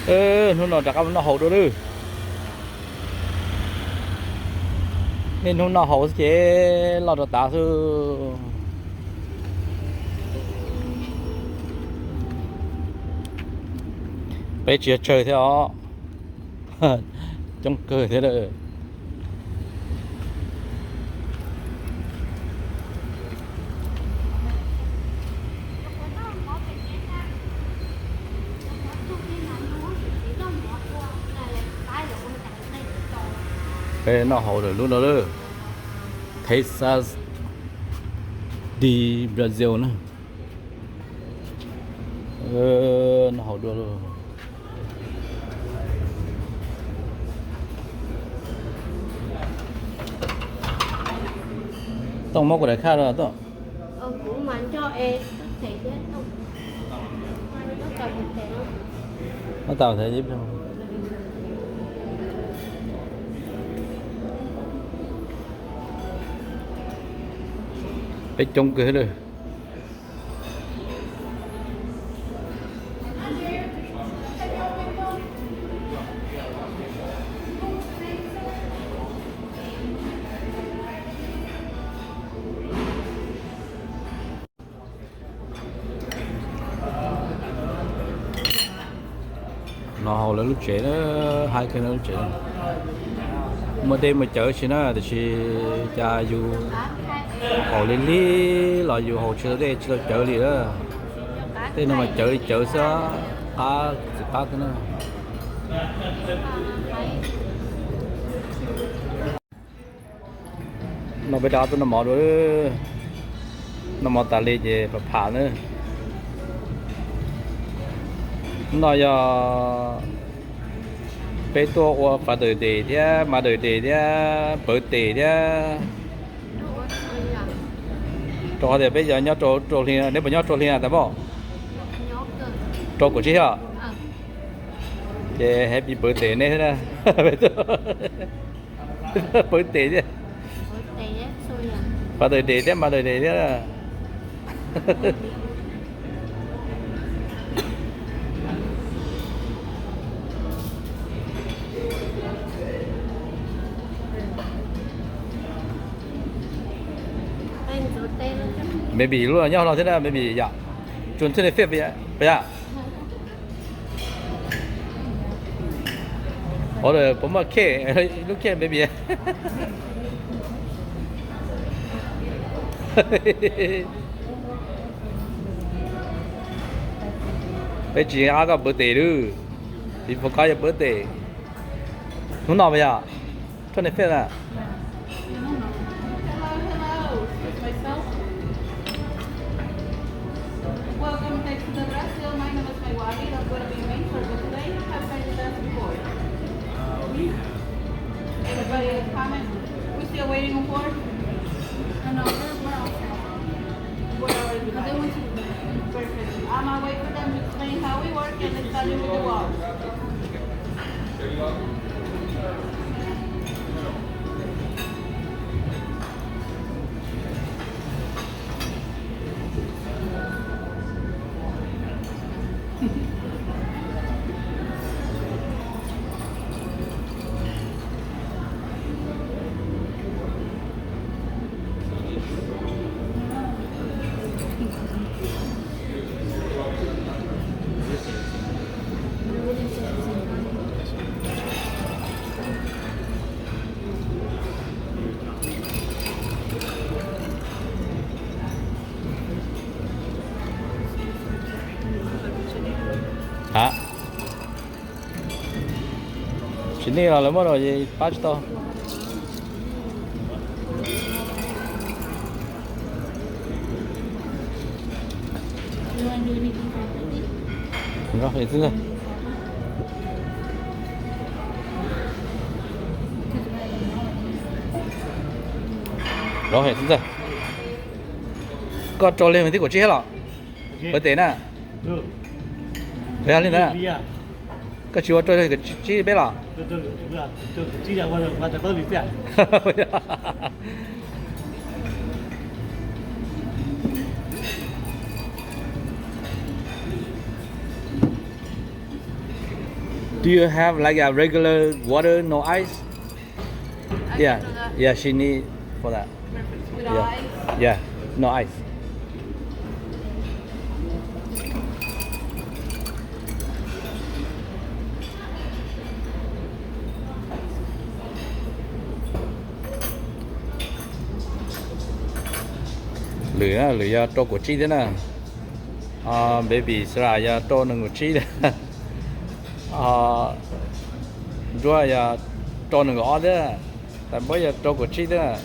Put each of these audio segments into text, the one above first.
Hnub no rov qab mus noj haus dua lawm. Niaj hnub noj haus xwb ces loj rau tav xwb. Peb tsis yog tsawg thiab os, coob kawg thiab lawm. Peb noj haus lawm lub no lawm, Texas de Brazil na. Noj haus dua lawm. Tooj muab kuv daim khaj rau Tooj. Peb coob kawg lawm. Noj haus lawv lub tsev na, haib kawg lub tsev. Muaj dej muaj cawv si na, tiam sis cas yus haus lig lig los yus haus tsis tau dej tsis tau cawv li lawm. Tej no mas cawv li cawv xwb, qab txiv qab xwb na. No peb rov qab tuaj noj mov dua. Noj mov tas li ces pham pham na. No yog peb tuaj ua Father's Day thiab Mother's Day thiab Birthday thiab. Rau qhov tias peb nyob rau hli, neb puas nyob rau hli tas pom? Rau kaum tsib thiab. Ces happy birthday neb thiab na. Birthday thiab. Father's Day thiab Mother's Day thiab. Maybe lub no nyob hauv no thiab na, maybe yom. June twenty fifth puas yog? Ua puas muaj cake, lub cake baby. Peb tsis qab koj birthday lawm. Tsis pom koj yog birthday. Hnub no puas yog? Twenty fifth na. Hello, hello. Excuse myself. Welcome back to the Brazil. My name is Maiwali. I'm gonna be your mentor for today. Have you been with us before? Anybody else comment? We still waiting for? No, no, we're, we're all set. We're already ready. Perfect. I'm gonna wait for them to explain how we work and then start with the wall. Ha, tsis nej los lawv muab rau pab tsis tau. Koj rau li hnub tim kaum tsib thiab los? Birthday na. Li ntawd. Koj tsis ua rau li kaum tsib peb los? Do you have like a regular water, no ice? Yeah, yeah, she need for that. Without ice? Yeah, no ice. Lwm, lwm yog rau kaum tsib thiab na. Baby Sarah yog rau nees nkaum tsib thiab. Ntsuab yog rau nees nkaum ob thiab. Tais Npaub yog rau kaum tsib thiab.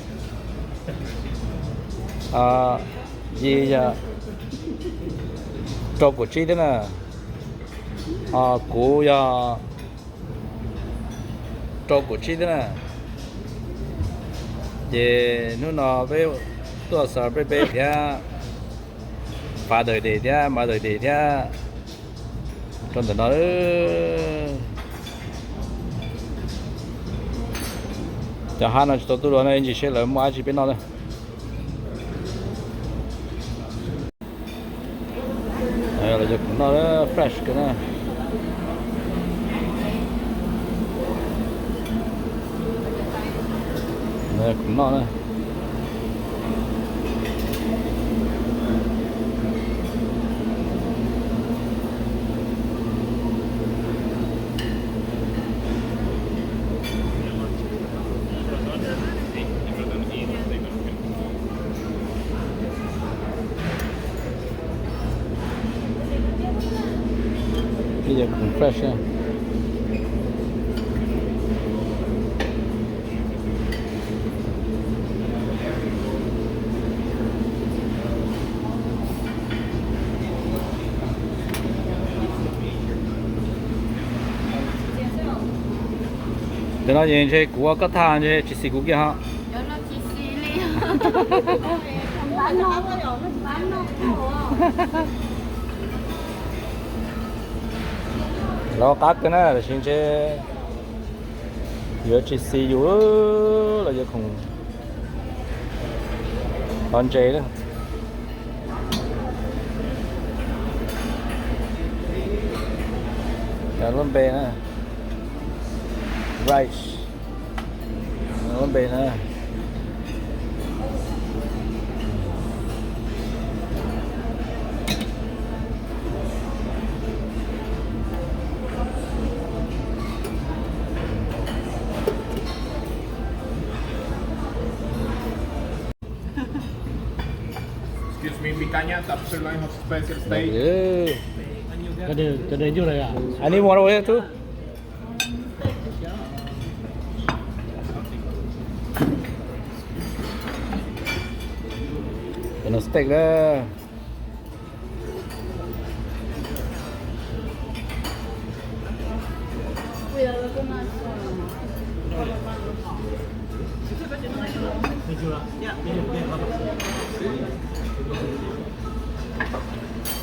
Yi yog rau kaum tsib thiab na. Kuv yog rau kaum tsib thiab na. Ces hnub no peb tuaj celebrate peb thiab Father's Day thiab Mother's Day thiab rau ntawm no. Cov hab no tsis tau tuaj dua no, ib ntsis seb lawv muaj dab tsi peb noj na. Los yog khoom noj fresh kawg na. Khoom noj na. Fresh. Cov no ces ntshe kuv ua koj thaj, ntshe tsis xis kuv kiag ho. Lawv qab kawg na, tab sis ntshe yuav tsis xis yus, los yuav khoom tov ntses lawm. Lub npe na, rice, lub npe na. Excuse me, picanha, top sirloin, hot special steak. Cov này, cov này nhiêu này ạ? Anh đi mua đâu hết chứ? Cov no steak đó.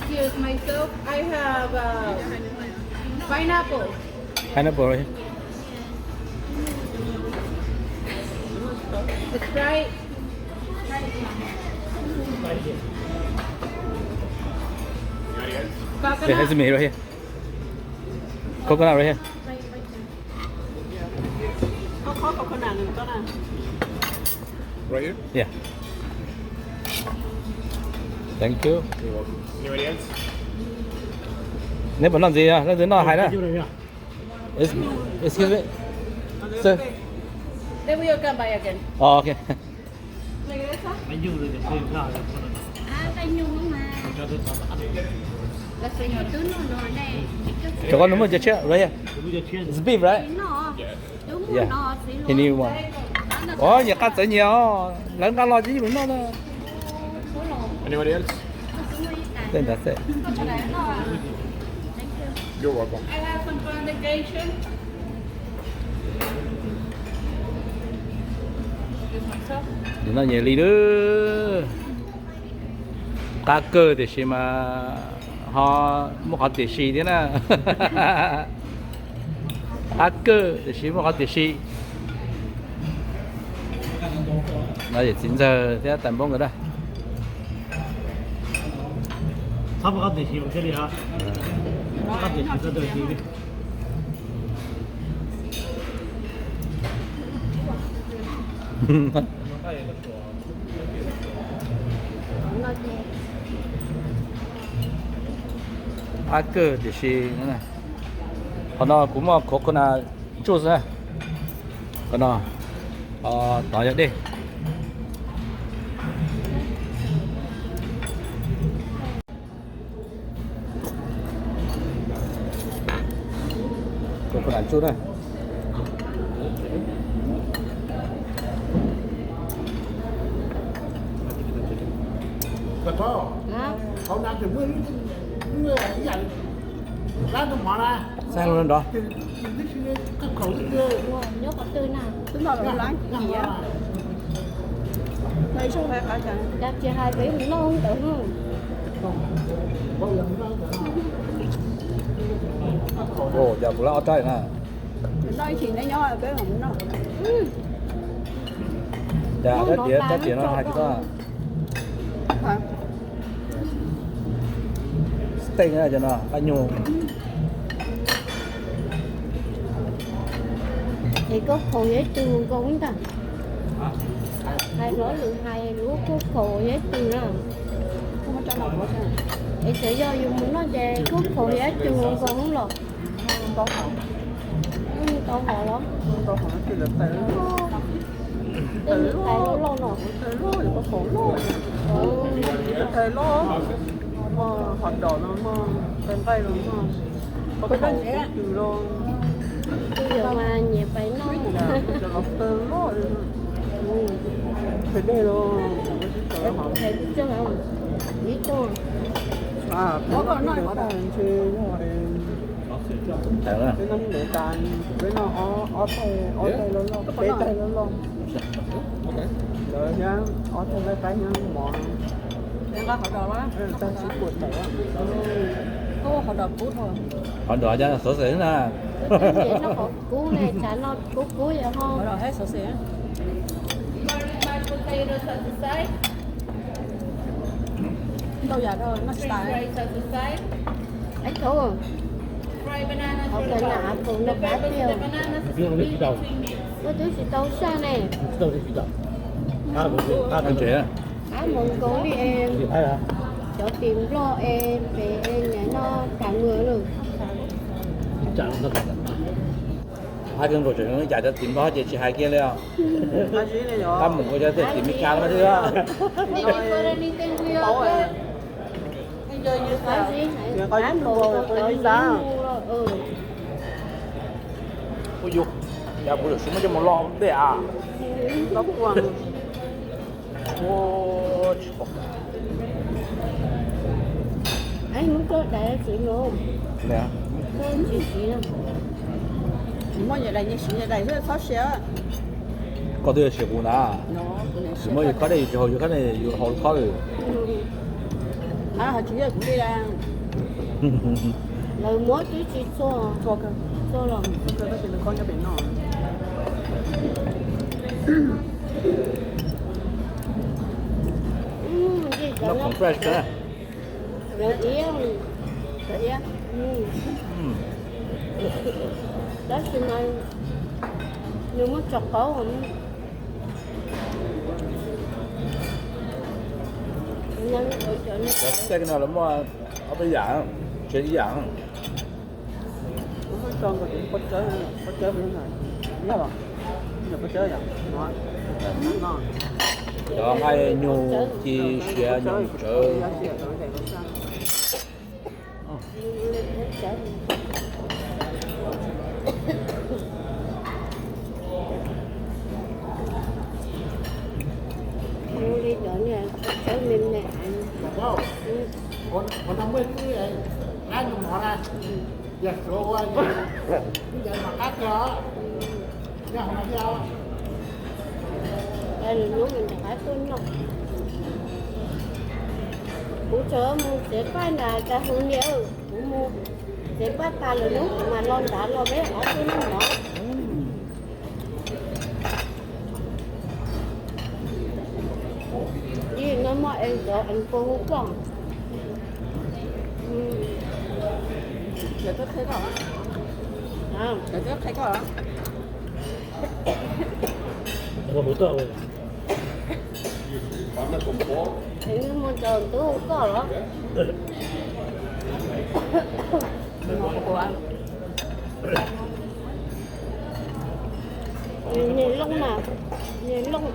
Excuse myself, I have uh, pineapple. Pineapple right here. Sprite. It has me right here. Coconut right here. Có, có coconut này, có nè. Right here? Yeah. Thank you. You're welcome. Anybody else? Neb puas noj ntxiv, leej twg noj hais na. Excuse me. Sir. They will come by again. Oh, okay. Cho con nó mua cho chiếc right here. It's beef, right? Yeah. He need one. Ủa, nyias qab txawv nyias os, lawv nqa los ces yeej noj na. Anybody else? Thank you. You're welcome. Noj nyias li lawm. Qab kawg tiam sis mas ho muaj qhov tiam sis thiab na. Qab kawg tiam sis muaj qhov tiam sis. No yawm txiv ntxawg thiab tais npoob nkawd na. Qab tiam sis, qab tiam sis. Ab kawg tiam sis qhov no kuv muaj coconut juice xwb. Qhov no, tod yog dej. Coconut juice na. Xav los nrov. Nyob qhov twg na? Twb noj los lab cia. Cas tsis hais peb mus noj ntawd. Ua cas kuv lab ob rab na. Noj ib chim neb nyob peb mam mus noj. Cas rab tiav, rab tiav no hais tsis tau. Steak na, cov no qab nyuj. Es koj khaus yog ib tug nkaus ntag. Hais hlob lwm hais lub koj khaus yog ib tug na. Es txawm yog yus mus noj ces koj khaus yog ib tug nkaus los. Tau hov los? Tej tais loj loj no. Tais loj, hov dom no, tais nqaij no, tus los, tus yog mas nyiam pais noj. Tais loj, tais dej los, tais tsoog, ib tsoog. Peb noj ntawd tas, peb noj ob tais, ob tais loj loj, peb tais loj loj. Lawv thiab ob tais nqaij qaib thiab mov. Nqa qhov dos los? Tag sib puas tawm. Qhov dos cov xov xwm na. Qhov kub ne, tsam no kub kub yog ho. Ntau yam rau noj tsis tas. Ib tug, hauv kawg na, av koom no qab tiag. Koj twb tsis tau saj ne. Qab mus nkaus li es cov tim Nplog es pem es niam no tas mus lawm. Hais kawg nkaus tseem yam cov tim Nplog ces tsis hais kiag li os. Qab mus ua cov tim Meskas no xwb. Ua yus, cas kuv lawm siv muab coj mus lo ntej a. Tsis pom. Muab koj dais txiv no. Koj tsis siv. Muab yus dais, yus siv yus dais xwb txhob siav. Koj twb yog siav kuv na. Yus muab yus khob dej yus tsis haus yus khob dej yus haus khob lwm. Lawv muab twb tsis txhua. Txhua los. Noj khoom fresh na. Cov iab, cov iab. Tab sis mas nws muab tso qaub. Cov steak no lawv muaj ob peb yam, tsis ib yam. Cov nqaij nyuj ci siav nyuj tsawv. Lwm hnub mam rov qab tuaj noj. Kuv tseem mus txiav paj nram California, kuv mus txiav paj tas lwm hnub kuv mam los nrad los peb rov qab tuaj noj mov. Ib no muaj es cov es pua hu koj. Lawv twb qhia koj, lawv twb qhia koj. Ua huv tuaj. Mus rau ntug koj los. Niag looj na, niag looj.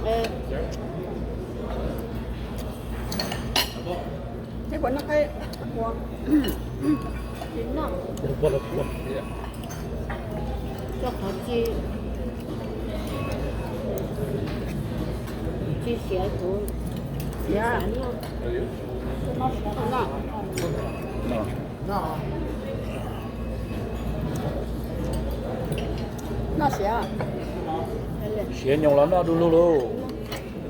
Tsis noj. Coj qhov tsis, tsis siav kuv. Siav noj. Noj siav. Siav nyoos los noj du lug lauj.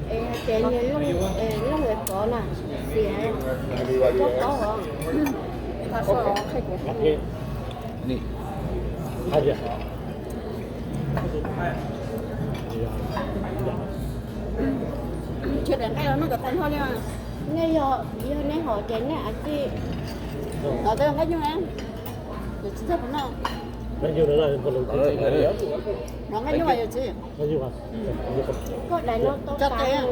Es hais tias niag looj, looj es pov na, siav, koj pov os. Tsis daim nqaij los noj cov tais noj li. Nej yog, yog nej hom ces nej a tsi, no tej nqaij nyuj na, yus tsis txog puas noj. No nqaij nyuj yus tsis. Koj daim no tau tsa tes,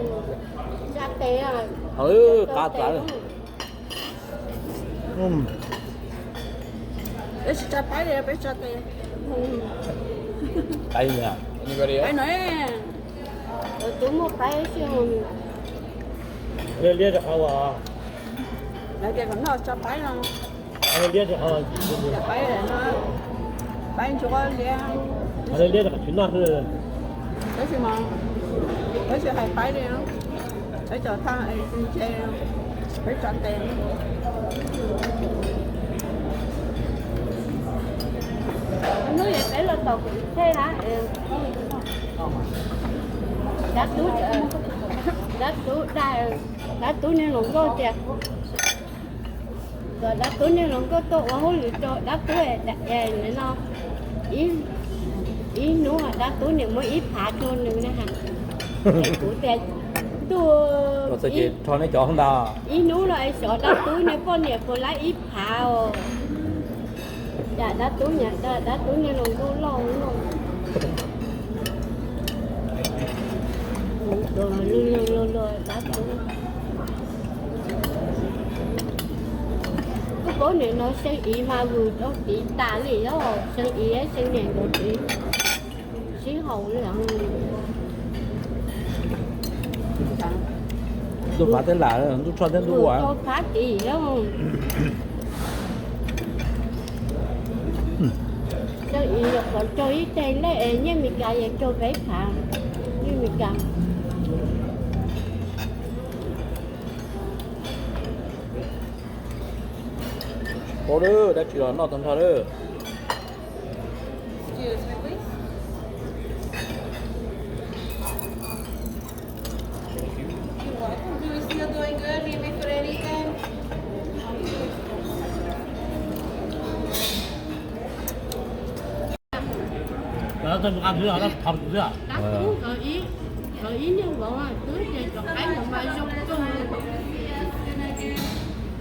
tsa tes, qab txav. Peb tsis tsa paib li, peb tsa tes. Paib no, tus muaj paib xwb. Liab liab rau qhov uas, lawv tias kom noj tsa paib no. Liab rau qhov, paib no, paib ntsuab liab. Liab rau qhov tsis noj xwb. Tab sis mas peb tsis hais paib li, peb cov thaj es tsis ntse, peb tsa tes. Hnub peb los tom kuv tsheb na, dab tub, dab tub dag, dab tub niag hluas nkauj tias, kom dab tub niag hluas nkauj tuaj ua hauj lwm rau dab tub, no, ib hnub dab tub niam muab ib phav rau nws na. Es kuv tias, ntuj, ib hnub los es xyov dab tub niag poj niam puas laib ib phav os. Cas dab tub niag, dab tub niag hluas nkauj loj no, dab tub. Kuv paub nim no xeeb ib mas vwm rau tiv tas li os, xeeb ib xeeb niam nkaus tiv sib haum li. Ntuj phab teb lam, ntuj tshoj thiab ntuj ua. Rau phab tim. Xeeb ib yog qhov rau ib teg lej es nyiaj Mes Kas yog rau peb phav, nyiaj Mes Kas. Ua dab tsi los noj tag nrho lawm. Dab tub, nkawd ib niag vauv twb tias cov qaib nkawd mas zoo kawg.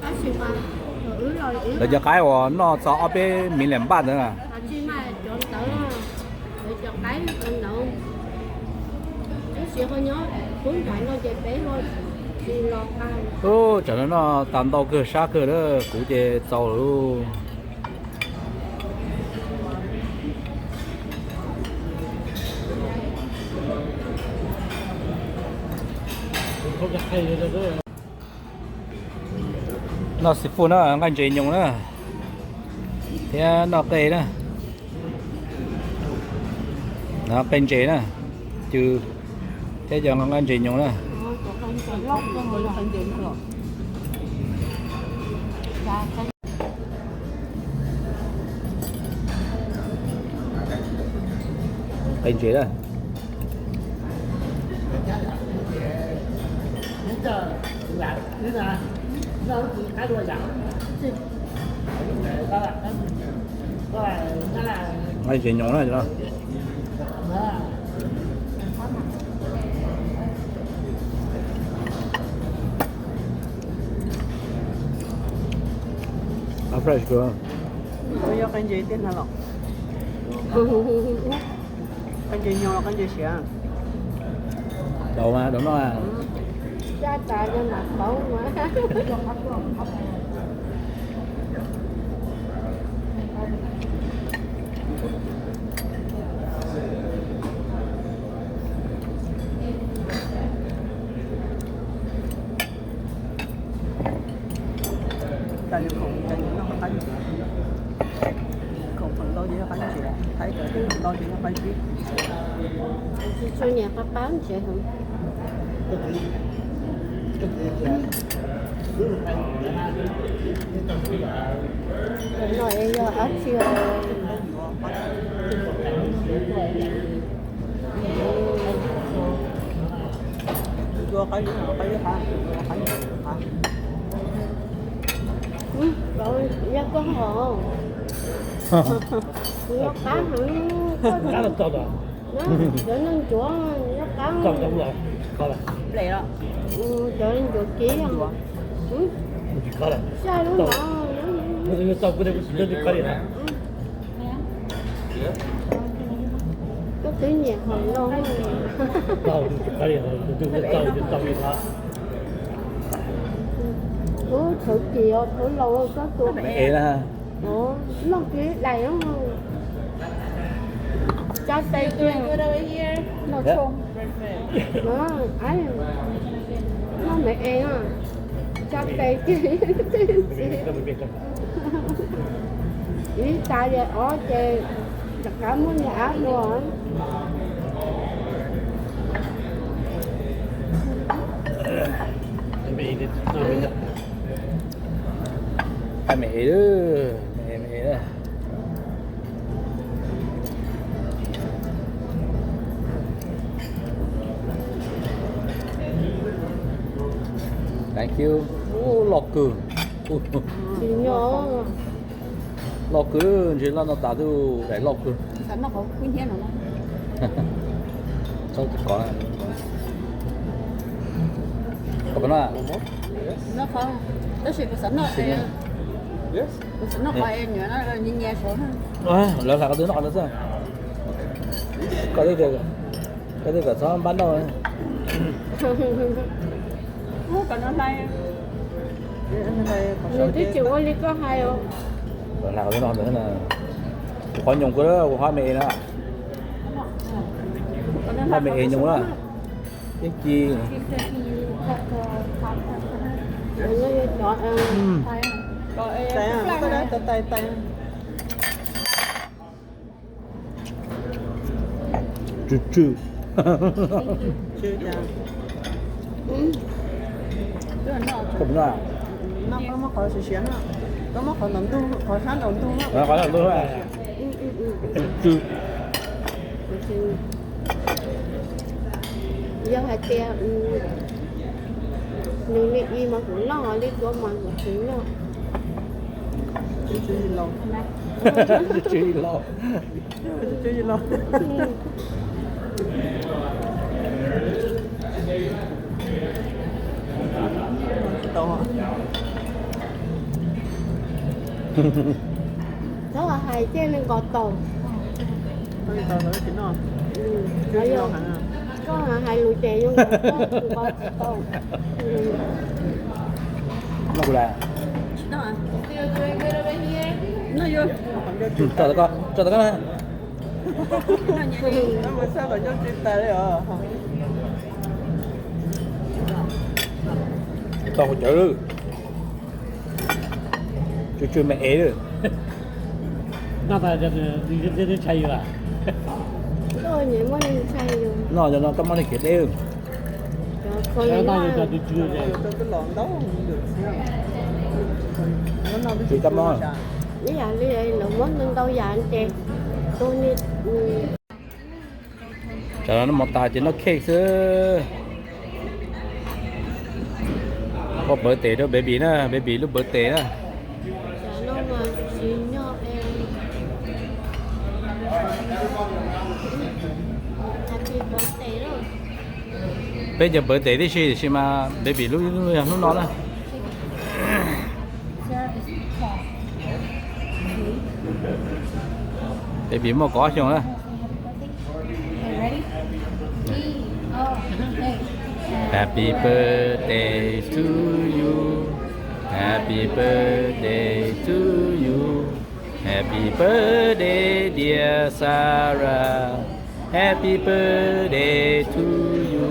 Tab sis mas lawv cov qaib uas noj txog ob peb miv liam npaj ntawd na. Tab sis mas cov ntawd, lawv cov qaib cov ntawd, tab sis ho nyob pub nrad no ces peb ho tsis los qa. Ub, tsam no noj tas ntau kawg sab kawg lawm, kuv ces txaus lawm. Noj seafood na, nqaij ntses nyoos na, thiab noj qe na, qe ntses na, cw, thiab cov nqaij ntses nyoos na. Qe ntses na. Qe ntses nyoos na. Fresh kawg. Yog qe ntses tiag na los? Qe ntses nyoos los qe ntses siav? Daus mas, daus noj. Caj tas no mas paub mas. Cov khoom ntau ces yog qab ntsev, Thaib cov khoom ntau ces yog qab zib. Tsis tshua nyiam qab qab ntsev heev. Cov no es yog dab tsi os? Nyob qab heev, cov neeg ncuav nyob qab. Cov neeg ncuav kiv, saj lub no. Koj twb nyiam hom no. Ub, thawv kis os, thawv laus koj tus. Noj kiv dais. Cab tes kiag. Noj me es, cab tes kiag. Ib tas yam ob ces rov qab muaj niag ab dua. Ab me es, me es, me es. Thank you. Ub, loj kawg. Loj kawg, ntshe loj no tas twb daim loj kawg. Txhob kov. Koj puas noj? Tab sis kuv xav noj, kuv xav noj qhov es nyias nyias saud. Lawv hais koj twb noj qhov ntawd xwb. Koj twb tias, koj twb kom txhob npab noj. Nws twb tsis ua li koj hais os. Kuv qhov nyoos kawg, kuv qhov me es na. Qhov me es nyoos na. Yeej ci. Tsw tsw. Koj puas noj? Noj, koj muab qhov siav siav no. Koj muab qhov ntaus ntug, qhov sab ntaus ntug no. Qhov ntaus ntug. Tsw tsw. Yog hais tias nws li i mas kuv noj, li tuav mas kuv tsis noj. Tsw tsw li los. Txhob hais tias nws nkaus taum. Koj hais lus ces zoo nkaus koj nkaus tsis tau. Noj kuv lawm. Tso tau koj, tso tau koj na. Tau hauv cawv lawm. Tsw tsw me es lawm. Noj tas nws ntshai yus. Noj cov no koj muab neeg khiav deb. Tsw kab mob. Ib yam li lawv muab ntau ntau yam ces tus ni. Tsam no noj mov tas ces noj cake xwb. Muab birthday rau baby na, baby lub birthday na. Peb cov birthday tib si, tiam sis mas baby lub yog hnub no na. Baby muaj kaum ob xyoos na. Happy birthday to you. Happy birthday to you. Happy birthday, dear Sarah. Happy birthday to you.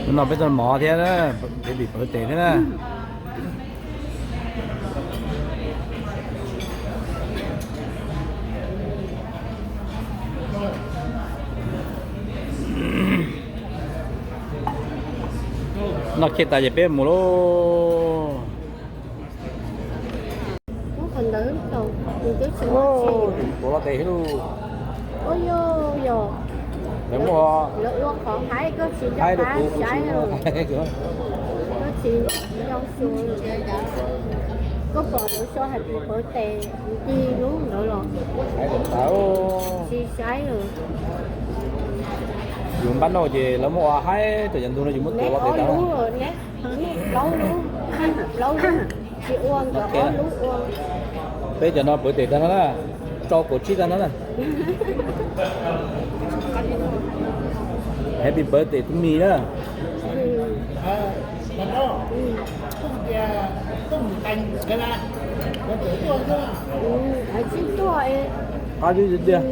Hnub no peb tau mov thiab na, peb pim pawv tes thiab na. Noj khej tas ces peb mus lauj. Tuav los tes thiab lauj. Lawv muaj, lawv ua qhov haib, koj tsis nco qab saib, koj tsis nco xyuas. Koj pom lawv sau happy birthday nti lub ntawd los tsis saib lawm. Yus npaj noj ces lawv muab ua haib, txawm yog ntu no yus muab tuav los tes tag. Neb ob lub, neb plaub lub, plaub lub tsis ua, nkawd ob lub ua. Peb cov no birthday tag no na, rau kaum tsib tag no na. Happy birthday to me na. Qab zib tiag tiag.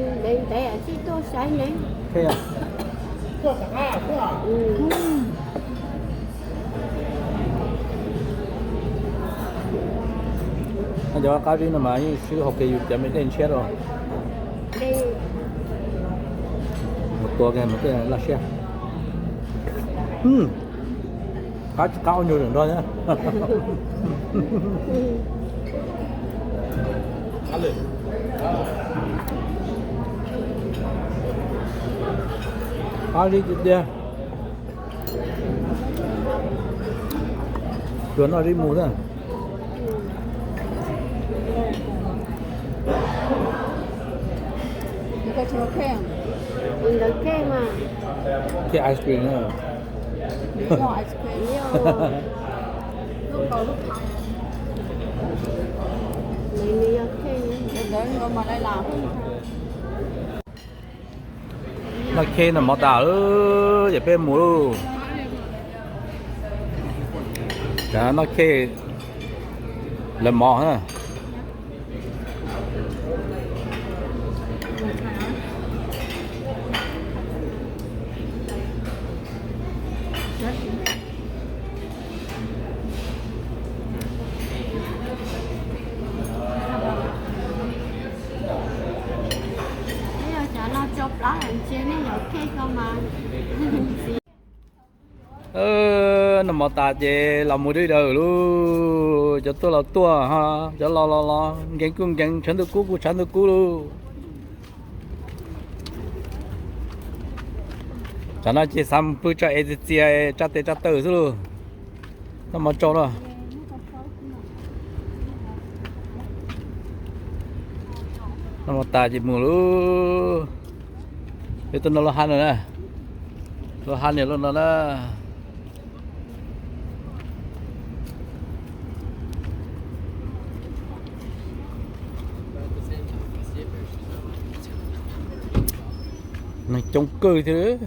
Cov qab zib no mas yeej swb hauv kev yus cov me dej ntshiab rau. Mus tua kiag mus tej laj siab. Qab tsis qab ua nyuag zam nrog thiab. Qab zib tiag tiag. Tsuas noj zib mus xwb. Khej ice cream na. Noj khej noj mov tas lawm ces peb mus lauj. Noj khej lawv mov na. Noj mov tas ces los mus deb daws lauj, cov tuaj los tuaj, cov los los los, nkees kuj nkees, tshav ntuj kub kuj tshav ntuj kub lauj. Tsam no ces xav mus pw tso es txias txias, tsa tes tsa taw xwb lauj. Noj mov tsau na. Noj mov tas ces mus lauj. Peb tuaj noj lub hab no na. Lub hab niag lub no na. Neeg coob kawg thiab.